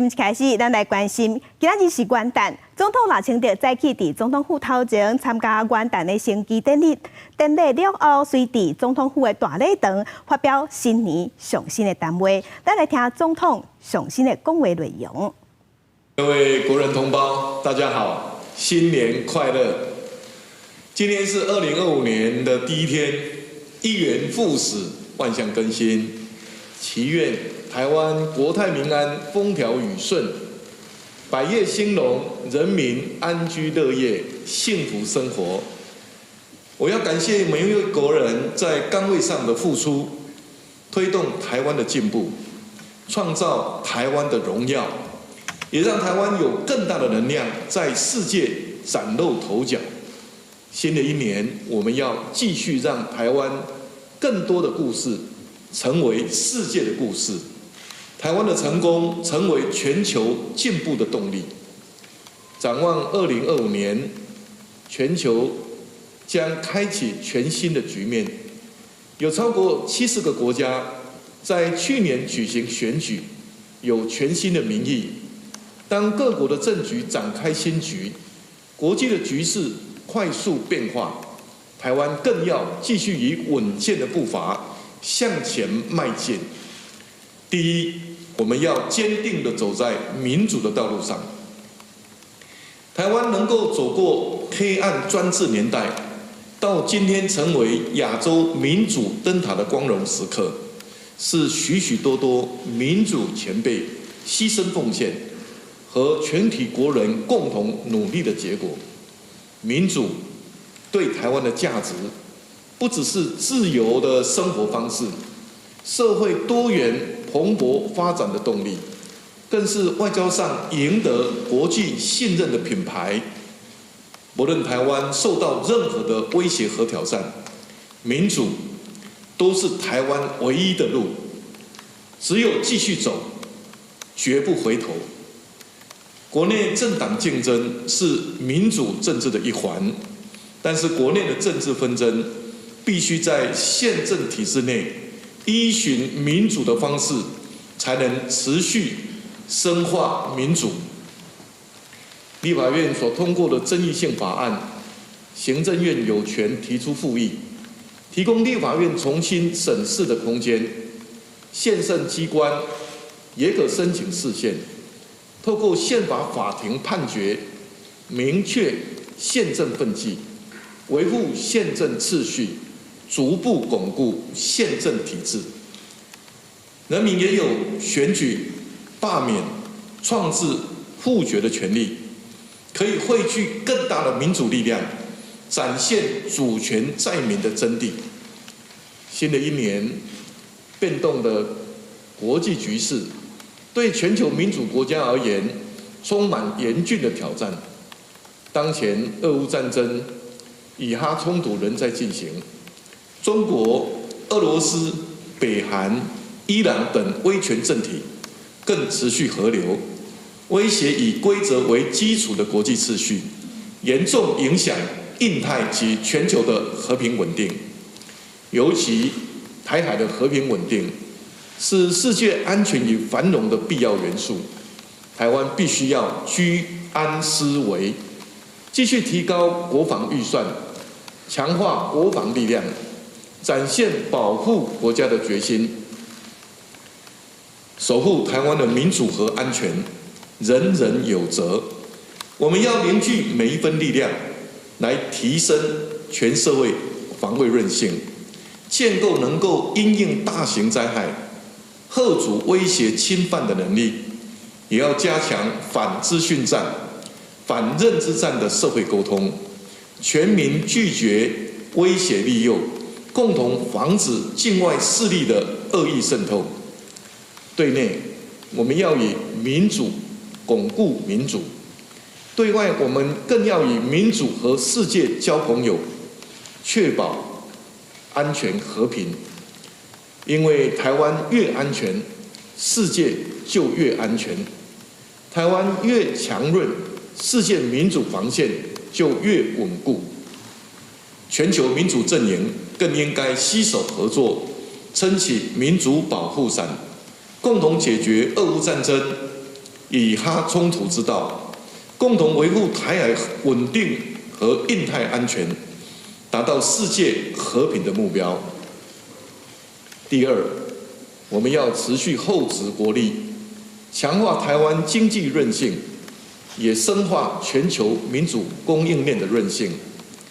一開始，咱來關心，今仔日是元旦，總統賴清德早起佇總統府頭前參加元旦的升旗典禮，典禮了後，隨佇總統府的大禮堂發表新年上新的談話。咱來聽總統上新的講話內容。各位國人同胞，大家好，新年快樂！今天是2025年的第一天，一元復始，萬象更新，祈願台灣國泰民安，風調雨順，百業興隆，人民安居樂業，幸福生活。我要感謝每一位國人在崗位上的付出，推動台灣的進步，創造台灣的榮耀，也讓台灣有更大的能量在世界嶄露頭角。新的一年，我們要繼續讓台灣更多的故事成為世界的故事。台灣的成功成為全球進步的動力。展望2025年，全球將開啟全新的局面。有超過70個國家在去年舉行選舉，有全新的民意。當各國的政局展開新局，國際的局勢快速變化，台灣更要繼續以穩健的步伐向前邁進。第一，我們要堅定地走在民主的道路上。台灣能夠走過黑暗專制年代，到今天成為亞洲民主燈塔的光榮時刻，是許許多多民主前輩犧牲奉獻和全體國人共同努力的結果。民主對台灣的價值，不只是自由的生活方式，社會多元蓬勃發展的動力，更是外交上贏得國際信任的品牌。無論台灣受到任何的威脅和挑戰，民主都是台灣唯一的路，只有繼續走，絕不回頭。國內政黨競爭是民主政治的一環，但是國內的政治紛爭必須在憲政體制內依循民主的方式，才能持續深化民主。立法院所通過的爭議性法案，行政院有權提出覆議，提供立法院重新審視的空間。憲政機關也可申請釋憲，透過憲法法庭判決，明確憲政分際，維護憲政秩序，逐步鞏固憲政體制。人民也有選舉、罷免、創制、複決的權利，可以匯聚更大的民主力量，展現主權在民的真諦。新的一年，變動的國際局勢，對全球民主國家而言，充滿嚴峻的挑戰。當前俄烏戰爭、以哈衝突仍在進行，中國、俄羅斯、北韓、伊朗等威權政體更持續合流，威脅以規則為基礎的國際秩序，嚴重影響印太及全球的和平穩定。尤其台海的和平穩定，是世界安全與繁榮的必要元素。台灣必須要居安思危，繼續提高國防預算，強化國防力量，展現保護國家的決心，守護台灣的民主和安全，人人有責。我們要凝聚每一分力量，來提升全社會防衛韌性，建構能夠因應大型災害、嚇阻威脅侵犯的能力，也要加強反資訊戰、反認知戰的社會溝通，全民拒絕威脅利誘，共同防止境外勢力的惡意滲透。對內，我們要以民主鞏固民主；對外，我們更要以民主和世界交朋友，確保安全和平。因為台灣越安全，世界就越安全；台灣越強韌，世界民主防線就越穩固。全球民主陣營更應該攜手合作，撐起民主保護傘，共同解決俄烏戰爭、以哈衝突之道，共同維護台海穩定和印太安全，達到世界和平的目標。第二，我們要持續厚植國力，強化台灣經濟韌性，也深化全球民主供應鏈的韌性。